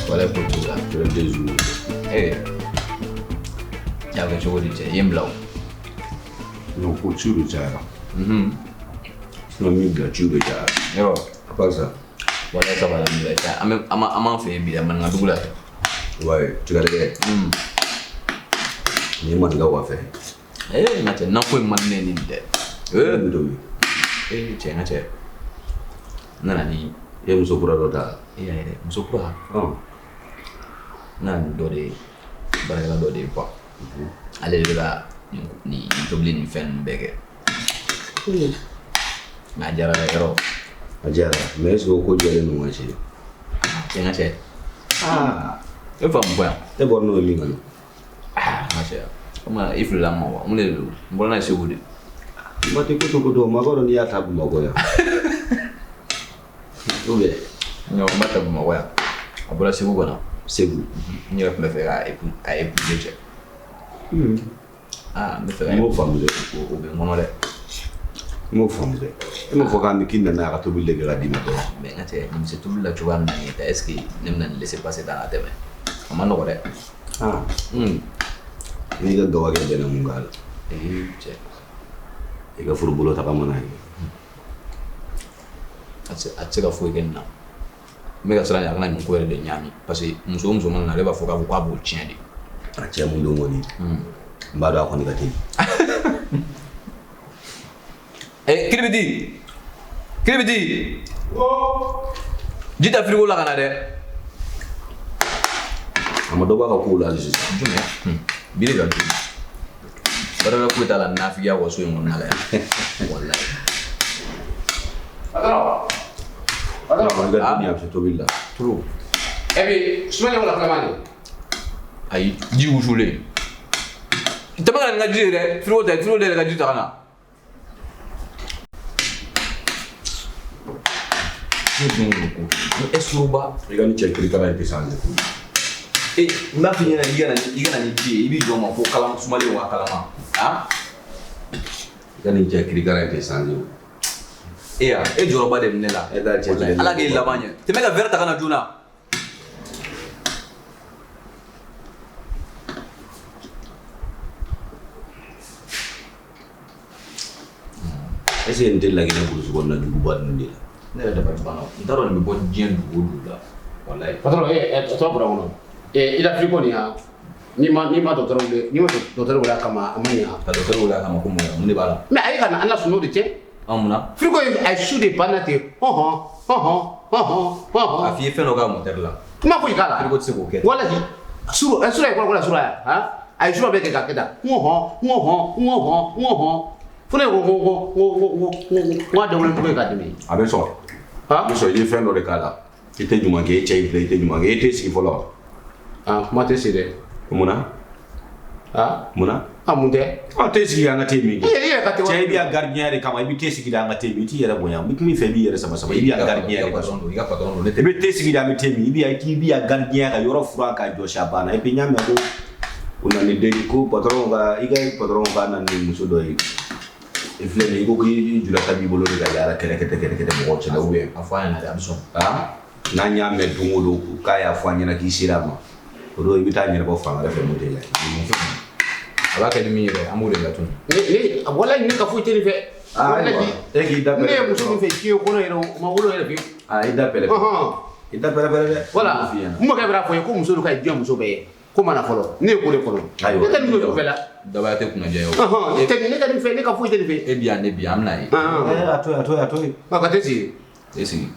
Wala ko cogo la. 2 jours. Ee, y'a kɛ cogo di cɛ? I ye n bila o. Non, ko ciw de cayara. Sinon min bila, ciw de cayara. Yɔrɔ. À part ça. Wala ça va, alhamdulillah. An bɛ an b'an fɛ yen bi maninka dugu la. Ouais, tigadɛgɛ. Nin ye maninkaw ka fɛn. Ee, n ka cɛ, nafo in man di ne ye ni nin tɛ. Ee, min tobi. Ee cɛ, n ka cɛ, n nana ni I ye muso kura dɔ ta. E y'a ye dɛ, muso kura. Ɔn. N nana ni dɔ de ye, baarakɛla dɔ de ye quoi. Ale de bɛ ka nin tobili nin fɛn ninnu bɛɛ kɛ. Mais a diyara dɛ, yɔrɔ. A diyara, mais est ce que o ko jɛlen don ka cɛ? Cɛ, n ka cɛ. Aa. E fa mun fɔ yan? E bɔra n'o ye min kɔnɔ? Aa, n ka cɛ. O ma i filila n ma wa? Mun de don? N bɔra n'a ye Segu de. N ba tɛ ko to ko dɔn, maa b'a dɔn n'i y'a ta Bamakɔ yan. Ou bien? Non, n b'a ta Bamakɔ yan. A bɔra Segu ka na. Segu. N yɛrɛ tun bɛ fɛ ka épouser cɛ. Aa, n bɛ fɛ ka N m'o faamu dɛ. O bɛ n kɔnɔ dɛ. N m'o faamu dɛ. E m'o fɔ k'an k'i nana a ka tobili de kɛ ka d'i ma dɔrɔn. Mais n ka cɛ, nin bɛ se tobili la cogoya min na nin ye, est ce que ne bɛna nin laisser passer tan ka tɛmɛ? A ma nɔgɔ dɛ. Aa. N'i ka gawa kɛ bɛnna mun k'a la? Ee cɛ. I ka furu bolo taga mana ye. A tɛ se ka foyi kɛ nin na. N bɛ ka siran ɲɛ a kana nin ko yɛrɛ de ɲaami, parce que muso o muso mana na, ale b'a fɔ k'a b'o tiɲɛ de. A cɛ mun don kɔni, n b'a dɔn a kɔni ka teli. Eh, kiribiti! Kiribiti! Ji ta frigo la ka na dɛ. A ma dɔ b'a ka kow la hali sisan. Jumɛn? Bi de ka jugu. Baara wɛrɛ foyi t'a la nafigiya kɔ so in kɔnɔna la yan. Walayi. Patron. Patron. I ka dumuni a bɛ se tobili la. Trop. Et puis, sumani wala filaman de? Ayi, ji wusulen. Tɛmɛ ka na ni n ka ji ye dɛ. Frigo tɛ, frigo de yɛrɛ ka ji ta ka na. Ne dun ko ko ni escroc. I ka ni cɛ kirikara in tɛ s'an ɲɛ. E, n b'a f'i ɲɛna i ka na ni ji ye, i b'i jɔ n ma ko kalan sumalen wa kalama. Han? I ka nin cɛ kirikara in tɛ s'an ɲɛ. E ya, e jɔyɔrɔba de bɛ ne la. E t'a cɛ jigin. Ala k'e laban ɲɛ. Tɛmɛ ka verre ta ka na joona. Est ce que nin tɛ Laginɛ burusi kɔnɔna duguba ninnu de la? Ne yɛrɛ dabali banna. N t'a dɔn nin bɛ bɔ diɲɛ dugu o dugu la. Walayi. Patron, tɔ bɔra kɔnɔ. I la frigo nin ya. N'i ma docteur wele, n'i ma docteur wele a kama, a ma ɲa. Ka docteur wele a kama ko mun mun de b'a la? Mais a ye ka na an na sunɔgɔ de cɛ. An mun na? Frigo ye a ye su de banna ten. Hɔn hɔn hɔn hɔn hɔn hɔn. A f'i ye fɛn dɔ k'a moteur la. Kuma foyi k'a la. Frigo tɛ se k'o kɛ. Walahi. Sura ye kɔrɔ sura ya. Han? A ye sura bɛɛ kɛ k'a kɛ tan. Hɔn hɔn hɔn hɔn hɔn hɔn. Fo ne ko ko ko ko ko ko ko a dɔgɔnin tɔgɔ ye k'a dimi. A bɛ sɔn. Han? A bɛ sɔn, i ye fɛn dɔ de k'a la. I tɛ ɲuman kɛ, e cɛ y'i bila, i tɛ ɲuman kɛ, e tɛ sigi fɔlɔ. Ah, kuma tɛ se dɛ. Munna? Ah? Munna? Ah, mun tɛ? Ɔ, tɛ sigi an ka te min kɛ. I yɛrɛ ka te. Cɛ, i bɛ yan gardien de kama, i bɛ te sigi de an ka te min, i t'i yɛrɛ bonya. N bɛ min fɛ, i b'i yɛrɛ sama sama, i bɛ yan gardien de kama. I ka patron don, ne tɛ. I bɛ te sigi de an bɛ te min, i bɛ yan, i bɛ yan gardien ka yɔrɔ furan k'a jɔsi a banna. Et puis n y'a mɛn ko o nana ni den ko patron ka, i ka patron ka na ni muso dɔ ye. I filɛ nin ye, i ko k'i julata b'i bolo de ka yaala kɛrɛkɛtɛ kɛrɛkɛtɛ mɔgɔw cɛla ou bien. A fɔ an ɲɛna dɛ, a bɛ sɔn. Ah, n'an y'a mɛn don o don k'a y'a fɔ an ɲɛna k'i sera a ma, o don i bɛ taa ɲɛnabɔ fan wɛrɛ fɛ mun tɛ yan. A b'a kɛ ni min yɛrɛ, an b'o de latunu. Ne walahi ne ka foyi tɛ nin fɛ. Ayiwa, e k'i da Ne ye pɛrɛ. muso min fɛ diɲɛ kɔnɔ yɛrɛ, o ma wolo yɛrɛ fiyewu. Aa, i da pɛrɛ. Ɔhɔn. I da pɛrɛ pɛrɛ dɛ. Voilà. N b'o f'i ɲɛna. N mɔkɛ bɛna fɔ n ye ko muso dun ka ɲi diɲɛ muso bɛɛ ye. Ko mana fɔlɔ. Ne ye ko de kɔnɔ. Ayiwa. Ne tɛ nin muso fɛ la. Dabaya tɛ kunnadiya ye o. Ɔhɔn, ne tɛ nin fɛ, ne ka foyi tɛ nin fɛ. E bi yan, ne bi yan, an bɛna ye. Ɔhɔn. A to yen, a to yen, a to yen. Ɔ, ka te sigi. E sigi.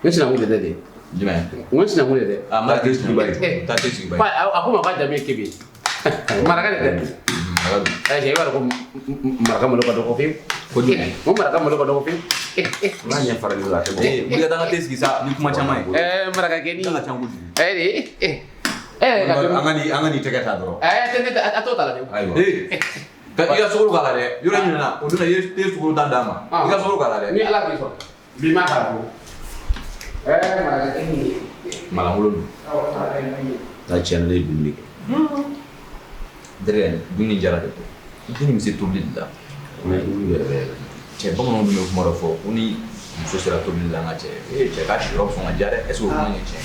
Ne sinankun de tɛ dɛ. Jumɛn? N ko sinankun de tɛ. Ah, n b'a Taa te sigi ba ye. Taa te sigi ba ye. A ko ma k'a jamu ye Kebe. Maraka de tɛ. Maraka don. Ayi, i b'a dɔn ko maraka malo ka dɔgɔ fiyewu. Ko jumɛn? N ko maraka malo ka dɔgɔ fiyewu. N'a ɲɛ farali la, a tɛ bɔ. Ee, wuli ka taa n ka te sigi sa ni kuma caman ye. Marakakɛnin. Da ka ca kojugu. Ee, de. An ka nin tɛgɛ ta dɔrɔn. Ɛɛ, tɛ, a t'o ta la dɛ. Ayiwa. Ee, ka i ka sukaro k'a la dɛ. Yɔrɔ in ɲinɛna, o dun na i ye te sukaro ta d'a ma. I ka sukaro k'a la dɛ. Ni Ala k'i sɔn. Bi ma k'a la. Malankolon dun. Ta tiɲɛna, ne ye dumuni kɛ. Terikɛ, dumuni diyara de koyi. Dumuni bɛ se tobili de la. Mais dumuni yɛrɛ bɛ yɛrɛ. Cɛ, bamananw dun bɛ kuma dɔ fɔ ko ni muso sera tobili la, n ka cɛ, ee cɛ k'a siyɔrɔ bɛ sɔn ka diya dɛ. Est ce que o kuma in ye tiɲɛ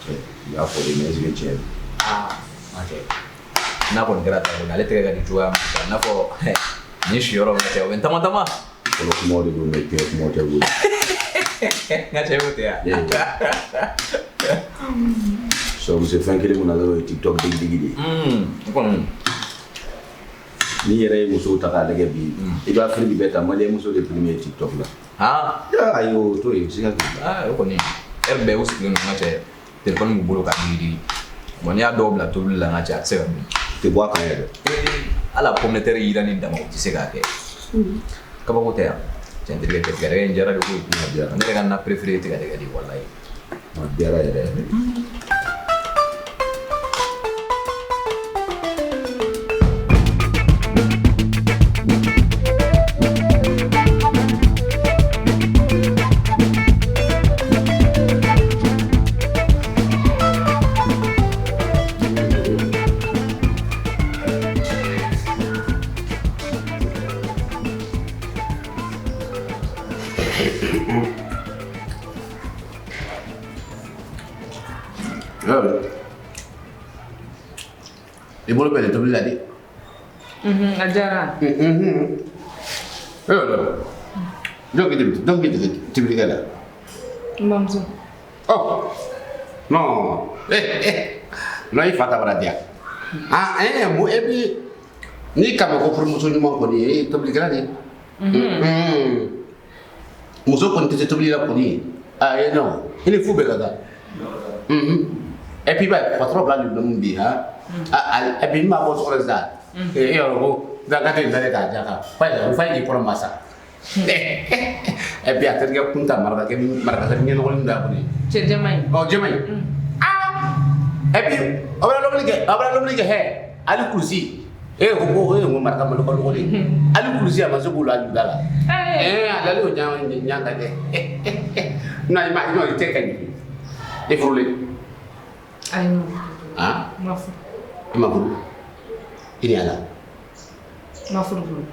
ye? I y'a fɔ de, mais est ce que tiɲɛ don? Aa, n ka cɛ, n'a kɔni kɛra tan kɔni, ale tɛgɛ ka di cogoya min na, i n'a fɔ nin siyɔrɔ, n ka cɛ, o bɛ n tama tama. Fɔlɔ kumaw de don, mais tiɲɛ kumaw tɛ koyi. N ka cɛ, o tɛ yan. Sɔ bɛ se fɛn kelen mun na dɔrɔn, o ye TikTok digi digi de ye. O kɔni. N'i yɛrɛ ye musow ta k'a lajɛ bi, i b'a Afrique bɛɛ ta, malien muso de premier ye TikTok la. Ayi, o t'o ye, siga t'o la. Aa, o kɔni, heure bɛɛ u sigilen don, n ka cɛ, téléphone b'u bolo k'a digi digi. Bon, n'i y'a dɔw bila tobili la, n ka cɛ, a tɛ se ka dun. O tɛ bɔ a kan yɛrɛ. Hali a pomme de terre yiranni dama, u tɛ se k'a kɛ. Kabako tɛ yan. Cɛ, n terikɛ, tigɛdɛgɛ in diyara de koyi. A diyara. Ne yɛrɛ ka na préféré ye tigɛdɛgɛ de ye, walayi. A diyara yɛrɛ yɛrɛ. I bolo bɛ nin tobili la dɛ. A diyara. Jɔn k'i dege tobilikɛ la? N bamuso. Oh non, non, i fa ta bara diya. Ah, mun e bi n'i kama ko furumuso ɲuman kɔni ye tobilikɛla de ye. Muso kɔni tɛ se tobili la kɔni. Ah, non, i ni fu bɛɛ ka kan. Et puis ba patron bila nin dumuni bi han. Ah, et puis n b'a bɔ so kɔnɔ sisan. E yɔrɔ ko daga tɛ nin k'a ja kan. Fa ye fa ye kɔrɔ masa. Et puis a terikɛ kun ta marakakɛ marakakɛ ɲɛnɔgɔlen dɔ y'a kɔni. Cɛ jɛman in. Ɔ, jɛman in. Ah! Et puis aw bɛ lobili kɛ, aw bɛ lobili kɛ hɛ. Hali kulusi. E ko ko e ko maraka malo ka dɔgɔ de. Hali kulusi a ma se k'o la juda la. A lali o jan jan ka kɛ. Non, i ma non, i tɛ ka ɲi. I furulen. Ayi, n ma Ah? furu. N ma furu. I ma furu. I ni ala. N ma furu fɔlɔ.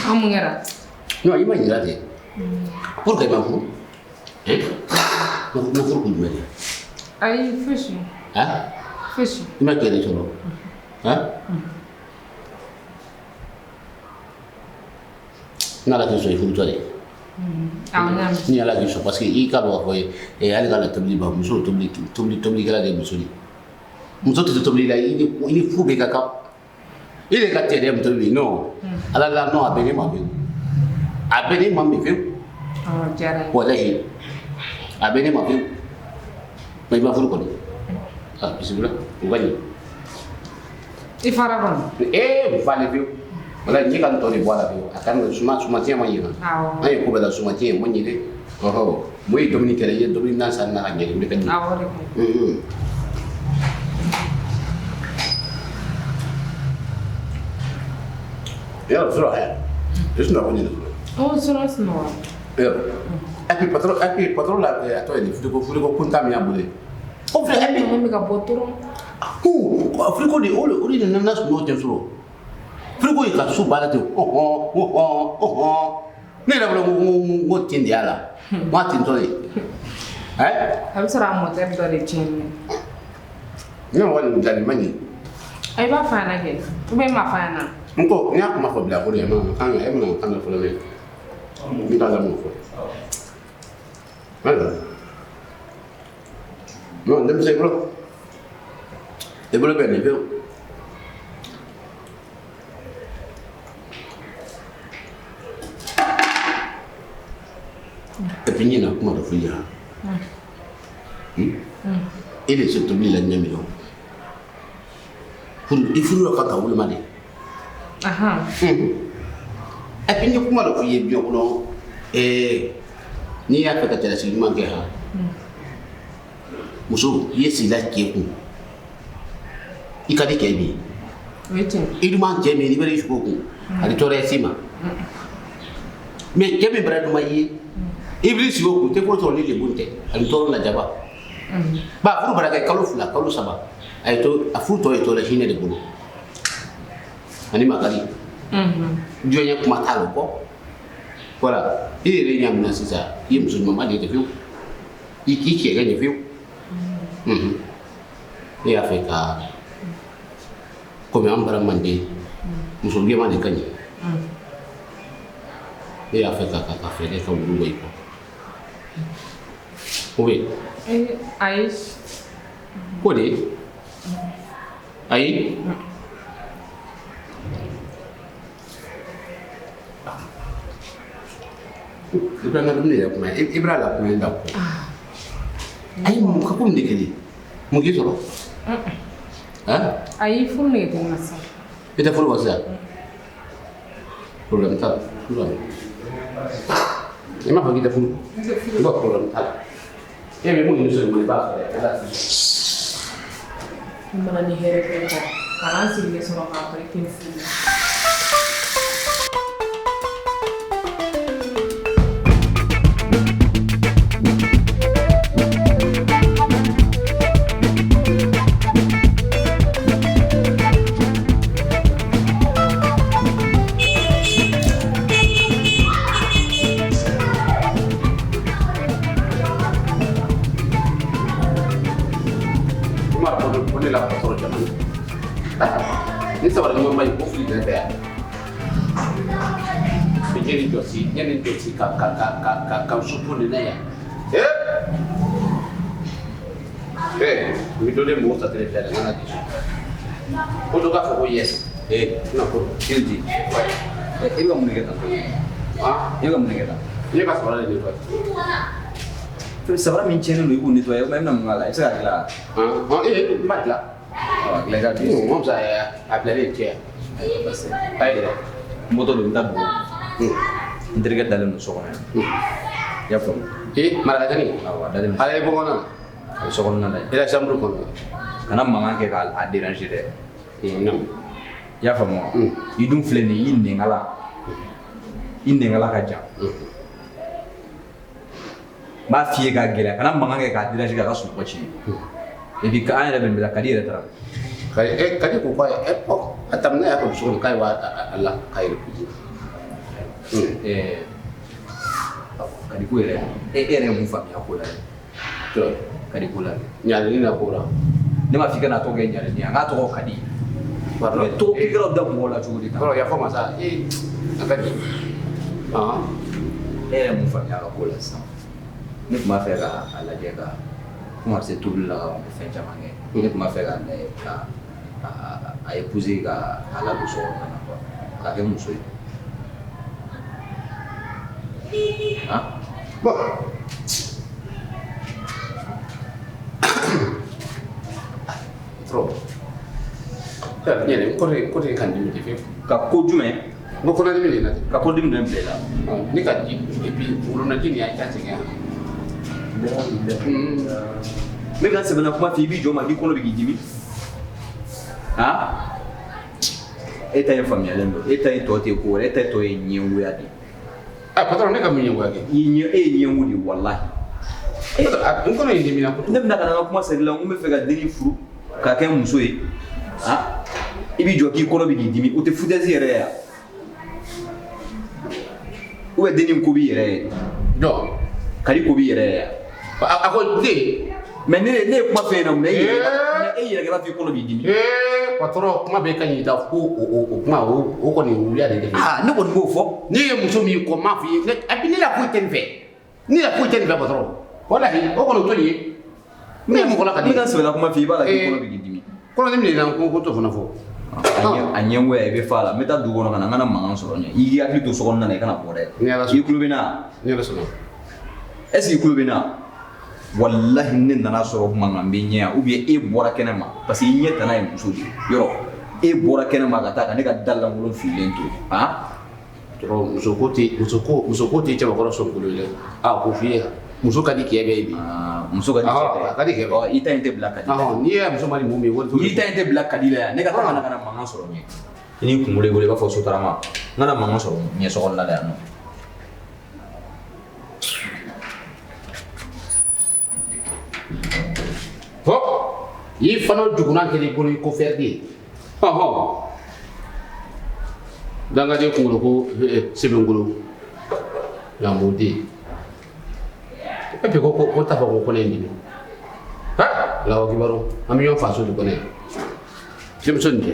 An mun kɛra? Non, i ma ɲininka ten. Pourquoi i ma furu? Hein? Ma furu kun jumɛn de? Ayi, fosi. Ah? Fosi. I ma cɛ de sɔrɔ? Han? N'Ala k'i sɔn, i furutɔ de. Awɔ, n y'a mɛn. Ni Ala k'i sɔn, parce que i k'a dɔn k'a fɔ hali ka na tobili ban, muso tobili tobili tobilikɛla de ye muso de ye. Muso tɛ se tobili la, i ni fu bɛ ka kan. I de ka tɛdɛ muso bɛ non. Ala la non, a bɛ ne ma fewu. A bɛ ne ma min fewu. Awɔ, diyara n ye. Walahi, a bɛ ne ma fewu. Mais i ma furu kɔni. Ah, bisimila, o ka ɲi. I fara kɔni. N falen fewu. Walahi, n ye ka n tɔ de bɔ a la fewu. A kan ka suma suma tiɲɛ ma ɲi na. Awɔ. An ye ko bɛɛ la suma tiɲɛ ma ɲi dɛ. Ɔhɔ, mun ye dumuni kɛ dɛ, i ye dumuni nan san na ka ɲɛ de, o de ka ɲi. Awɔ, o de ka ɲi. Yɔrɔ sɔrɔ hɛ, i sunɔgɔ ɲinɛ fɔlɔ. O sɔrɔ sunɔgɔ. Yɔrɔ. Et puis patron, et puis patron la, a tɔgɔ ye di, frigo frigo kuntan min y'a bolo ye. O filɛ, et puis Mun bɛ ka bɔ dɔrɔn. Ko frigo de, o de nana sunɔgɔ tɛ sɔrɔ. Frigo ye ka so baara ten, ɔhɔn ɔhɔn ɔhɔn. Ne yɛrɛ bolo ko ten de y'a la. N ko a ten tɔ de. Ɛ? A bɛ sɔrɔ a moteur dɔ de tiɲɛnen. Ne mɔgɔ nin bila nin ma ɲɛ. I b'a f'a ɲɛna kɛ. Ou bien i m'a f'a ɲɛna. N ko n y'a kuma fɔ bila ko de ma kan e bɛna kan fɔlɔ mɛ. N t'a la mun fɔ. Ayiwa. Non, denmisɛn, i bolo. I bolo bɛ nin pewu. Et puis n ɲinɛ kuma dɔ f'i ɲɛna. E de se tobili la ɲɛ min dɔn. Furu i furu la ka taa woloma de. Ahan. Et puis n ye kuma dɔ f'i ye diɲɛ kɔnɔ, n'i y'a fɛ ka cɛlasigi ɲuman kɛ han, muso i ye sigila cɛ kun, i ka di cɛ min ye. O ye tiɲɛ. I duman cɛ min, n'i bɛ i sigi o kun, a tɛ tɔɔrɔya s'i ma. Mais cɛ min bara duman i ye, I b'i sigi o kun, i tɛ foyi sɔrɔ ni lebu tɛ ani tɔɔrɔ lajaba. Ba furu bara kɛ kalo 2 kalo 3, a ye to a furu tɔ ye to la hinɛ de bolo ani makari. Jɔn ye kuma t'a la o kɔ. Voilà, i yɛrɛ ɲɛ min na sisan, i ye muso ɲumanba de ye fiyewu, i k'i cɛ ka ɲɛ fiyewu. Ne y'a fɛ ka komi an bara manden muso jɛman de ka ɲi. Ne y'a fɛ ka fɛɛrɛ ka wulu bɔ i kɔ. O bɛ Ayi. Ko de ayi. I bɛ n ka dumuni yɛrɛ kuma, i bɛna la kuma in da ko. Ayi, mun ka ko mun de kɛlen? Mun k'i sɔrɔ? Han? Ayi, furu nege tɛ n na sisan. I tɛ furu kɔ sisan? Problème t'a la. Furu la. I m'a fɔ k'i tɛ furu? I b'a problème t'a la. E bɛ mun ɲini so in kɔnɔ, i b'a sɔrɔ yen. N mana ni hɛrɛ fɛn kɔ, ka na n sigilen sɔrɔ k'a fɔ i tɛ n furu. Ni sabara ɲuman ma ye ko fili tɛ yan. Jɛni jɔsi, jɛni jɔsi ka supu nin na yan. Ee, n bɛ dɔ de mɔgɔ ta tele filɛ la, n kana di so. Ko dɔ k'a fɔ ko yes. Ee, na ko. Kiriji. E bɛ ka mun de kɛ tan? Ah? E bɛ ka mun de kɛ tan? Ne ka sabara de nettoyer. Sabara min tiɲɛnen don, i b'o nettoyer, o tuma e bɛna mun k'a la? I bɛ se k'a dilan wa? Ee, n b'a dilan. Ɔ, dilan i k'a di. N ko a bilalen cɛ. Ayi dɛ, n bɔtɔ don, n taa dugu. N terikɛ dalen don so kɔnɔ yan. I y'a faamu? Ee, Marakajani? Awɔ, a dalen don. Ale ye bɔ kɔnɔ na? A bɛ so kɔnɔna la yen. I la chambre kɔnɔ. Kana mankan kɛ k'a déranger dɛ. Non. I y'a faamu wa? I dun filɛ nin ye, i nɛnkala. I nɛnkala ka jan. N b'a f'i ye k'a gɛlɛya, kana mankan kɛ k'a déranger k'a ka sunɔgɔ tiɲɛ. Et puis an yɛrɛ bɛ nin bɛɛ la, Kadi yɛrɛ taara. Kadi, Kadi ko k'a ye, a daminɛ y'a kɔni so kɔnɔ k'a ye wa a la k'a yɛrɛ kuji. Kadi ko yɛrɛ, e yɛrɛ ye mun faamuya ko la yɛrɛ? Kadi ko la dɛ. Ɲalini na ko la. Ne m'a f'i kana tɔgɔ kɛ Ɲalini ye, a k'a tɔgɔ Kadi. Pardon. I bɛ tɔgɔ kirikaraw da mɔgɔw la cogo di tan? Kɔrɔ yafa ma sa, a ka di. E yɛrɛ ye mun faamuya a ka ko la sisan? Ne tun b'a fɛ k'a lajɛ ka komi a bɛ se tobili la ka ban, a bɛ fɛn caman kɛ. Ne tun b'a fɛ k'a lajɛ ka a épouser ka a ladon so kɔnɔ na quoi, k'a kɛ muso ye. Han? Bon. Trop. Yɛrɛ n kɔrɔ ka dimi de fiyewu. Ka ko jumɛn? N ko kɔnɔdimi de na ten. Ka kɔnɔdimi jumɛn bila i la? Ne ka ji et puis wolonaji nin y'a sɛgɛn yan. Ne ka sɛbɛnna kuma f'i ye, i b'i jɔ ma k'i kɔnɔ bɛ k'i dimi. Han? E ta ye faamuyalen don, e ta ye tɔ tɛ ko wɛrɛ, e ta tɔ ye ɲɛngoya de ye. Ah patron, ne ka mun ɲɛngoya kɛ? I ɲɛ, e ye ɲɛngo de ye walahi. N kɔnɔ ye dimi na kojugu. Ne bɛna ka na n ka kuma segin la, n ko n bɛ fɛ ka dennin furu k'a kɛ muso ye. Han? I b'i jɔ k'i kɔnɔ bɛ k'i dimi, o tɛ foutaise yɛrɛ ye wa? Ou bien dennin ko b'i yɛrɛ ye? Jɔn? Kadi ko b'i yɛrɛ ye wa? A ko den. Mais ne ye kuma f'e ɲɛna mun na e yɛrɛ kɛ b'a fɔ i kɔnɔ b'i dimi. Patron, kuma bɛ ka ɲi da ko o kuma o kɔni wuliya de fɛ. Ah, ne kɔni b'o fɔ. Ne ye muso min kɔ n m'a f'i ye, a bi ne la foyi tɛ nin fɛ. Ne la foyi tɛ nin fɛ patron. Walahi, o kɔni o to nin ye. Ne ye mɔgɔ la ka di. Ne ka sɛbɛla kuma f'i ye, i b'a la k'i kɔnɔ bɛ k'i dimi. Kɔnɔdimi de na ko t'o fana fɔ. A ɲɛngoya i bɛ fa la, n bɛ taa dugu kɔnɔ ka na n kana mankan sɔrɔ n ɲɛ. I k'i hakili to so kɔnɔna na, i kana bɔ dɛ. Ni Ala sɔnna. I tulo bɛ n na? Ni Ala sɔnna. Est ce que i tulo bɛ n na? Walahi ne nana sɔrɔ mankan bɛ ɲɛ yan ou bien e bɔra kɛnɛ ma parce que i ɲɛ tana ye muso de ye yɔrɔ e bɔra kɛnɛ ma ka taa ka ne ka da lankolon fililen to han. Muso ko tɛ muso ko tɛ cɛbakɔrɔ sɔn ye dɛ. A ko f'i ye muso ka di cɛ bɛɛ ye bi. Muso ka di cɛ bɛɛ ye. A ka di cɛ bɛɛ. I ta in tɛ bila Kadi la. N'i ye muso ma di mun min ye wari t'o N'i ta in tɛ bila Kadi la yan ne ka taa ka na mankan sɔrɔ n ɲɛ. I n'i kunkolo i bolo i b'a fɔ sotarama n kana mankan sɔrɔ n ɲɛ so kɔnɔna la yan nɔ. I fana jugunan kɛra i bolo i ko fɛrɛ de ye. Ɔhɔn. Dangaden kunkolo ko sɛbɛnkolo. Lamɔden. Et puis ko ta fɔ ko ne ye nin dimi. Ha! Allahu kibaru. An bɛ ɲɔgɔn faso de kɔnɔ yan. Denmuso nin tɛ.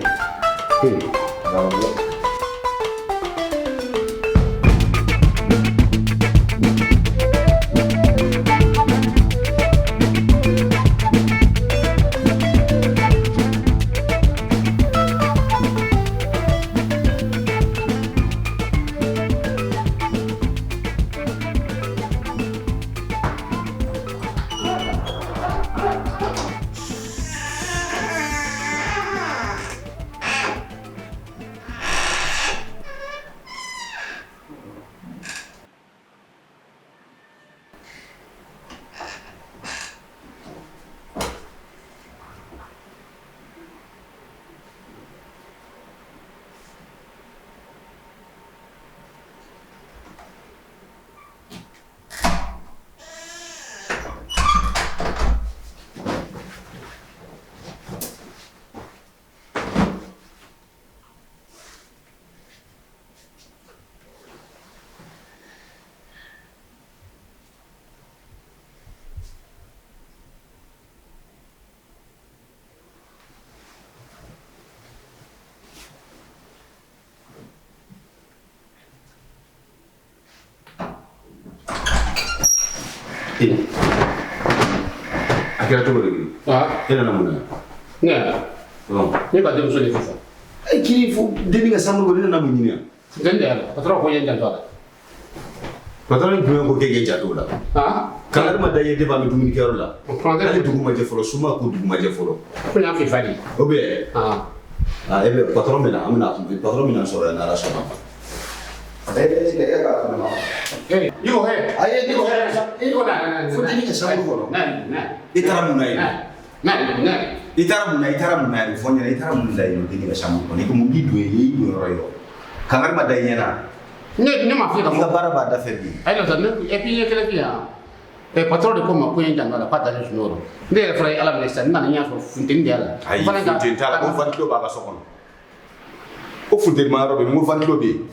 A kɛra cogo di? E nana mun na? Ne ne ka denmuso de fɔ. E k'i fo denni ka chambre kɔnɔ, ne nana mun ɲini yan? Den de y'a la. Patron ko n ye n janto a la. Patron jumɛn ko k'e k'e janto o la? Kangari ma da i ye depuis an bɛ dumunikɛyɔrɔ la. Hali dugu ma jɛ fɔlɔ, su ma ko dugu ma jɛ fɔlɔ. Ko n y'a f'i fa de ye. Ou bien? E bɛ patron bɛ na, an bɛna patron bɛna sɔrɔ yan n'Ala sɔnna ma. E ka kuma. Iko he. Ayi, Iko he. Iko na na. Fo denni ka chambre kɔnɔ. Na na. I taara mun na yen? Na na. I taara mun na? I taara mun na yen? Fɔ n ɲɛna, i taara mun la yen denni ka chambre kɔnɔ? I ko mun b'i don yen? I y'i don yɔrɔ yɔrɔ. Kangari ma da i ɲɛna. Ne ma f'i ka I ka baara b'a da fɛ bi. Ayi non, ne et puis n ye kelen f'i ye han. Patron de ko n ma ko n ye janto a la k'a dalen sunɔgɔ rɔ. Ne yɛrɛ fana ye Ala minɛ sisan, n nana n y'a sɔrɔ funteni de y'a la. Ayi, funteni t'a la, ko ventilo b'a ka so kɔnɔ. Ko funteni ma yɔrɔ bɛ yen, n ko ventilo bɛ yen.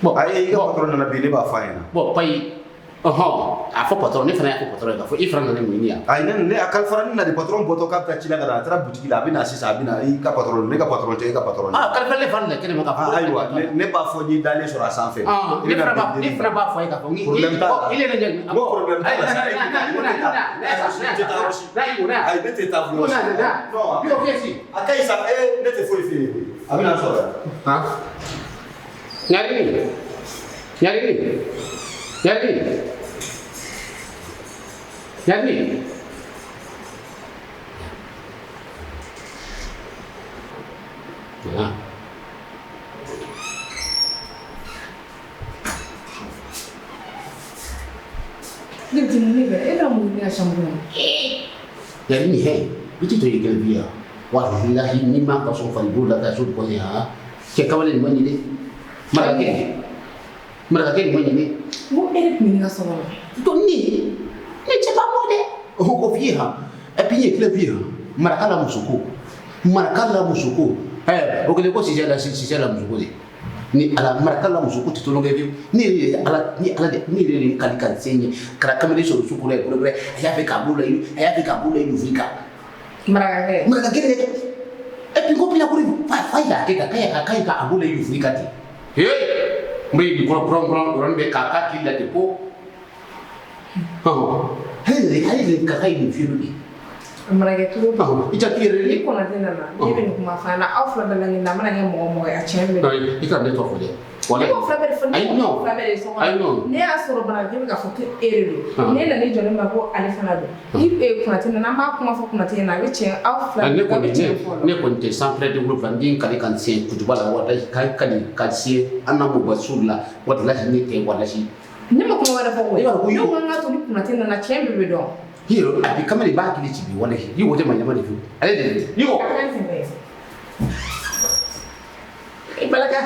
Bon, ayi, i ka patron nana bi, ne b'a f'a ɲɛna. Bon, payi. Ɔhɔn, a fɔ patron, ne fana y'a fɔ patron ye k'a fɔ i fana nana mun ɲini yan? Ayi, ne a kalifara ne na de, patron bɔtɔ k'a bɛ taa ci la ka na, a taara boutique la, a bɛ na sisan, a bɛ na i ka patron, ne ka patron tɛ, e ka patron. Kalifa ne fana na kɛnɛ ma k'a fɔ. Ayiwa, ne b'a fɔ n y'i dalen sɔrɔ a sanfɛ. Ne fana b'a fɔ a ye k'a fɔ. Problème t'a la. I yɛrɛ ɲɛ. N ko problème t'a la sa. Ayi, ne tɛ taa fɔlɔ. Non, a ka ɲi sa, ne tɛ foyi f'e ye koyi. A bɛ na sɔrɔ yan. Ɲarini. Ɲarini. Ɲarini. Ɲarini. Voilà. Ne bɛ mun de kɛ? E bɛna mun ɲini ka chambre kɔnɔ? Ɲarini hɛ, i tɛ to i kelen bi yan. Walahi n'i m'a ka sɔn fali bolo la ka so kɔnɔ yan. Cɛ kamalen nin ma ɲi dɛ. Marakakɛ nin ma ɲi dɛ. N ko e de tun bɛ ne ka so kɔnɔ. Donc ne cɛ b'a bɔ dɛ. O ko f'i ye han. Et puis n ye kelen f'i ye han. Maraka la muso ko. Maraka la muso ko. O kɛlen ko sisɛ la sisɛ la muso ko de. Ni ala maraka la muso ko tɛ tolon kɛ fiyewu. Ne yɛrɛ ye ala ni ala de ne yɛrɛ de ye kali ka sen ye. Kara kamalen sɔrɔ su kɔnɔ ye kɔrɔbɔrɔ a y'a fɛ k'a bolo la a y'a fɛ k'a bolo la yufiri kan. Marakakɛ. Marakakɛ de dɛ. Et puis ko bila ko fa y'a kɛ ka k'a ye k'a bolo la yufiri kan ten. He! N bɛ nin kɔrɔ kɔrɔ kɔrɔ yɔrɔnin bɛɛ k'a k'a kili la ten ko. Hali ka ye nin fiyewu de. Marakɛ cogo i jate yɛrɛ ni Konate nana ne bɛ nin kuma f'a ɲɛna aw fila bɛɛ la ɲini a mana kɛ mɔgɔ mɔgɔ ye a tiɲɛ bɛ. I kana ne tɔgɔ fɔ dɛ. Ne b'o fila bɛɛ de fɔ ne b'o fila bɛɛ de so kɔnɔ. Ne y'a sɔrɔ Marakɛ bɛ k'a fɔ ko e de don. Ne nana i jɔ ne ma ko ale fana don. Ni Konate nana an b'a kuma fɔ Konate ɲɛna a bɛ tiɲɛ aw fila bɛɛ bɛ tiɲɛ fɔ. Ne kɔni tɛ 107 n den kali ka n sen kutuba la walahi ka kali ka se an na mɔgɔ su la walahi ne tɛ walahi. Ne ma kuma wɛrɛ fɔ koyi. Ne ko n ka to ni Konate nana tiɲɛ bɛɛ bɛ dɔn. Yero a bi kamalen b'a hakili ci bi walahi i wo tɛ ma ɲama de fiyewu ale de i ko. A ka ɲi sen I balaka.